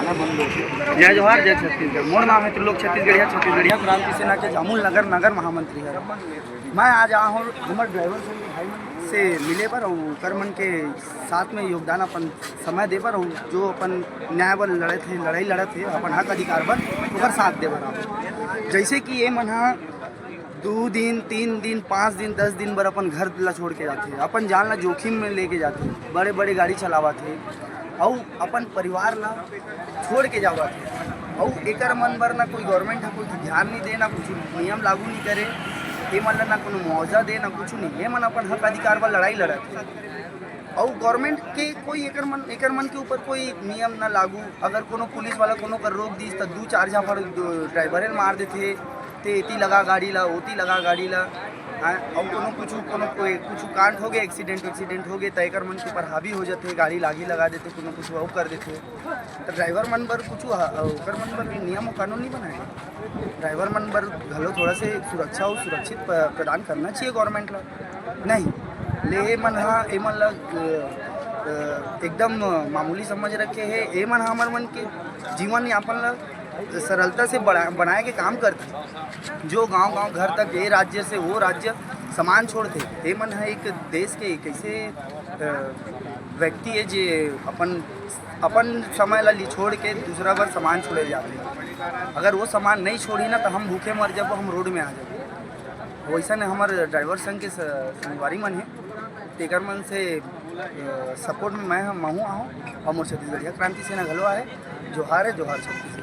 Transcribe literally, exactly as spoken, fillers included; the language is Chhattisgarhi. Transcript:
जय जोहार, जय छत्तीसगढ़। मोर नाम है त्रिलोक छत्तीसगढ़िया, छत्तीसगढ़िया क्रांति सेना के जामुल नगर, नगर महामंत्री है। मैं आज आया हूँ हमर ड्राइवर संग भाई मन से मिले बर अउ ओकर मन के साथ में योगदान, अपन समय दे बर अउ जो अपन न्याय बर लड़े थे, लड़ाई लड़त थे, अपन हक अधिकार बर ओकर साथ दे बर आए हूँ। जैसे कि ये मन ह दू दिन, तीन दिन, पाँच दिन, दस दिन बर अपन घर ला छोड़ के जाथे, अपन जान ला जोखिम में लेके जाथे, बड़े बड़े गाड़ी चलावत हे अउ अपन परिवार ला छोड़ के जावत हे। अउ एकर मन बर ना कोई गवर्नमेंट ह कोई ध्यान नहीं दे, ना कुछ नियम लागू नहीं करे, ये मन ला ना कोनो मुआवजा दे, ना कुछ नहीं। ये मन अपन हक अधिकार बर लड़ाई लड़त हे। अउ गवर्नमेंट के कोई एकर मन, एकर मन के ऊपर कोई नियम ना लागू। अगर कोनो पुलिस वाला कोनो कर रोक दिस, त दू चार झापड़ ड्राइवरे ल मार देथे, ते एती लगा गाड़ी ला, ओती लगा गाड़ी ला। हाँ, अउ कोनो कुछ, कोनो कोई कुछ कांड हो गए, एक्सीडेंट एक्सीडेंट हो गए, त एकर मन के ऊपर हावी हो जाथे, गाड़ी लागी लगा देथे, कोनो कुछ अउ कर देथे। त ड्राइवर मन बर कुछ ह-, ओकर मन बर नियम अउ कानून नहीं बनाए। ड्राइवर मन बर घलो थोड़ा से सुरक्षा अउ सुरक्षित प-, प्रदान करना चाहिए गवर्नमेंट ला। नहीं, ले ये मन ह, ये मन ला, अ, अ, एकदम मामूली समझ रखे हे। ये मन ह हमर मन के जीवन यापन ला सरलता से बढ़ा-, बनाए के काम करथे। जो गांव-गांव घर तक, ये राज्य से वो राज्य सामान छोड़थे, ये मन ह एक देश के एक ऐसे, अ, व्यक्ति है जे अपन, अपन समय ला छोड़ के दूसरा बर सामान छोड़े जाथे। अगर वो सामान नहीं छोड़ी ना, तो हम भूखे मर जाबो, हम रोड में आ जाबो। वैसन हमर ड्राइवर संघ के स-, संगवारी मन हे, तेकर मन से, अ, सपोर्ट में मैं, महूँ आहूँ अउ मोर छत्तीसगढ़िया क्रांति सेना घलो आहे। जोहार हे, जोहार छत्तीसगढ़।